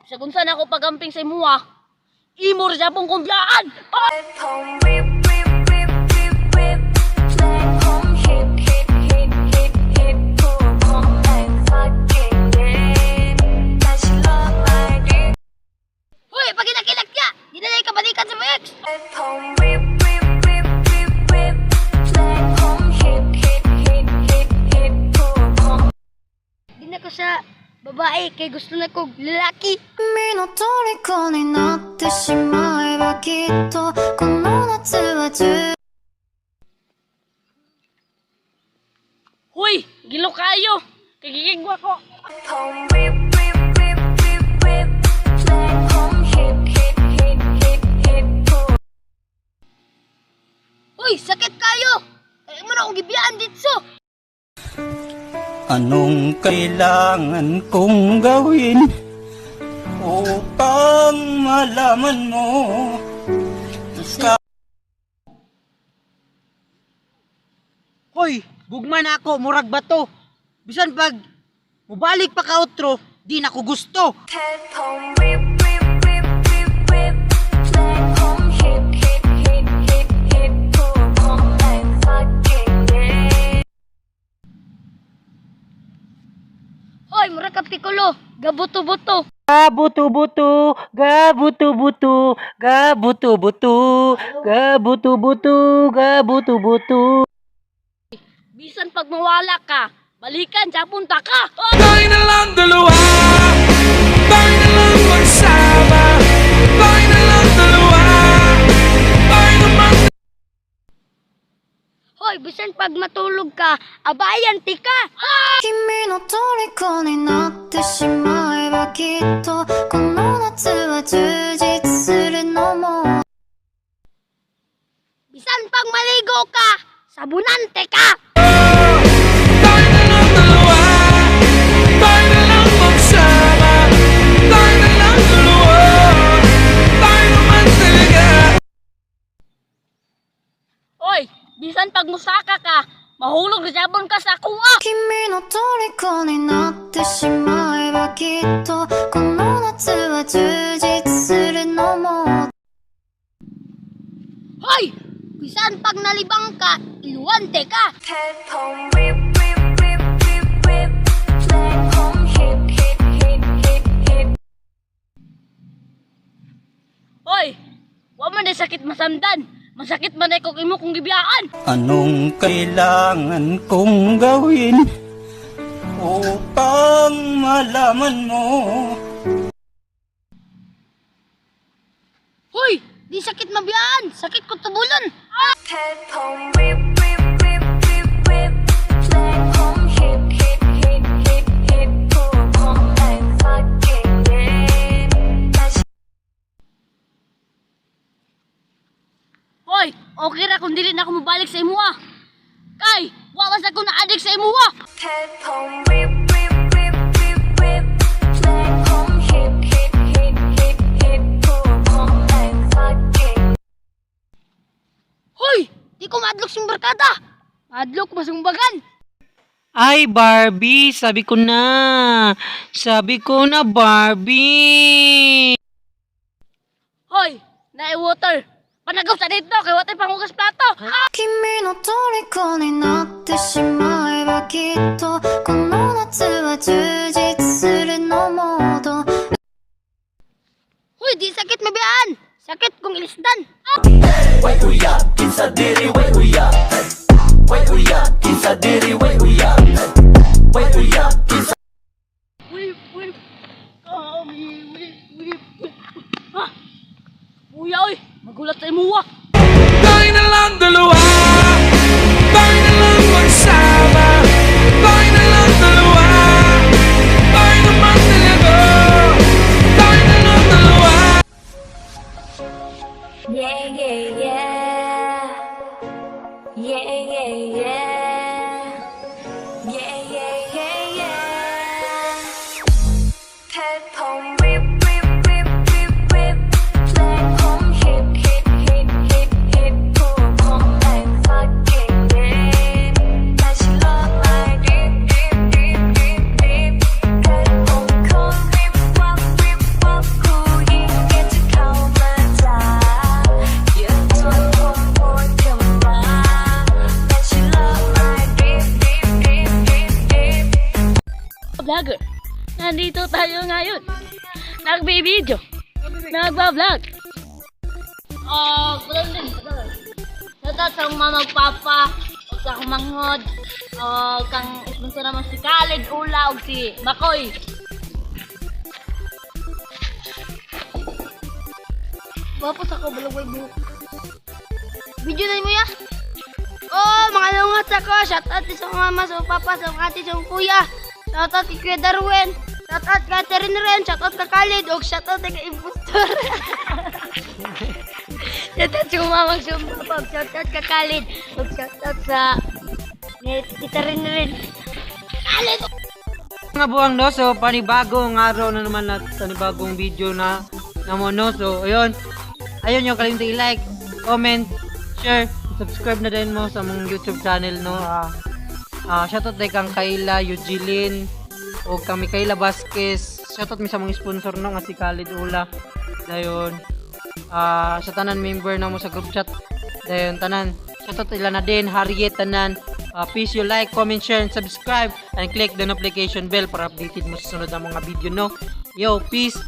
Bisag unsa na ako pagamping sa imuha, imo ra gyapon kong biyaan. ผมวิบวิบวิบวิบวิบเพลงผมฮิตฮิตฮิตฮิตฮิตพวกผม I'm fucking dead แต่ฉัน love my dick. Hoy, pagilak-ilak ya. Di na ka balikan sa mga ex. ผมวิบวิบวิบวิบวิบเพลงผมฮิตฮิตฮิตฮิตฮิตพวกผม Di na ko sa babae kay gusto na kog lalaki. 君の虜になってしまえばきっとこの夏は充 Hoy, gilo kayo. Kay gigigwa ko. ผมวิบวิบวิบวิบวิบเพลงผมฮิตฮิตฮิตฮิตฮิตพวก Hoy, sakit kayo. Kay mo na akong gibiyaan dito. Anong kailangan kong gawin upang malaman mo? Hoy, gugma na ako, murag bato. Bisan pag mubalik pa ka otro, di na ko gusto. เพลงผมวิบวิบวิบวิบวิบเพลงผมฮิตฮิตฮิตฮิตฮิตพวกผม I'm fucking dead. Hoy, mura ka piccolo. Gabuto-buto. Gabuto-buto, gabuto-buto, gabuto-buto, gabuto-buto, gabuto-buto. Bisan pag mawala ka, balikan sa punta ka. Oh! Tayo na lang dalawa. Tayo na lang magsama. Tayo na lang dalawa. Tayo naman. Hoy, bisan pag matulog ka, abayan ti ka. 君の虜になってしまえばきっとこの夏は充実するのも Bisan pag maligo ka, sabunante ka. Tayo na lang dalawa. Tayo na lang magsama. Tayo na lang dalawa. Tayo naman talaga. Hoy, bisan pag musaka ka, mahulog na sabon ka sa kuha. 君の虜になってしまえばきっとこの夏は充実するのも Hoy, bisan pag nalibang ka, iluwante ka. เพลงผมวิบวิบวิบวิบวิบเพลงผมฮิตฮิตฮิตฮิตฮิต Hoy, wa man ay sakit masamdan. Masakit man ay kung imo kong gibiyaan. Anong kailangan kong gawin upang malaman mo? Hoy, di sakit mabiyaan, sakit ko tubulon. เพลงผมวิบวิบวิบวิบวิบเพลงผมฮิตฮิตฮิตฮิตฮิตพวกผม I'm fucking dead แต่ฉัน Hoy, okay ra kung dili na ako mobalik sa imuha. Kay, wa man sa ko na-addict sa imuha. เพลงผมวิบวิบวิบวิบวิบเพลงผมฮิตฮิตฮิตฮิตฮิตพวกผม I'm fucking Hoy, di ko maadlok sa barkada. Maadlok masumbagan. Ay, Barbie, sabi ko na. Sabi ko na, Barbie. Hoy, naay water. Panagaw sa dito kay water panghugas plato. Ah! 君の虜になってしまえばきっとこの夏は充実するのもと Hoy, di sakit mabiyaan. Sakit kung ilisdan. Wip, wip, kami, wip, wip, wip. Ah! Buya, oy! Magulat sa imuwa! Tayo na lang dalawa. Tayo na lang magsama. Tayo na lang dalawa. Tayo naman talaga. Tayo na lang dalawa. Yeah, yeah. Yeah, yeah. vlogger. Nandito tayo ngayon. Nagbibideo. Nagba-vlog. Oh, ganun din. Shoutout sa akong mama ug papa, ug sa akong manghod, o kang sponsor naman si Khaled Ula ug si Makoy. Wapo sa ko balaway buhok. Video na mo ya. Oh, mga lungat ako. Shout out sa akong mama, sa akong papa, sa akong ate, sa akong kuya. Shout out kay Kuya Darwin. Shout out kay Ate Ren. Shout out kay Khalid. Og shout out kay Impostor. Shout out sa akong mama, sa akong papa. Og shout out kay Khalid. Og shout out sa Tita Ren Ren. Khalid! Mga buwang, no, so panibagong araw na naman at panibagong video na namo, no. So ayun. Ayun yung kalimutan i-like, comment, share, subscribe na din mo sa among YouTube channel, no. Shoutout day kang Kayla, Eugeline, o kang Micaela Vasquez. Shoutout mi sa among sponsor, no, nga si Khalid Ula. Dayon sa tanan member na mo sa group chat. Dayon tanan. Shoutout ila na din Harriet tanan. Please you like, comment, share, and subscribe and click the notification bell para updated mo sa sunod na mga video, no. Yo, peace.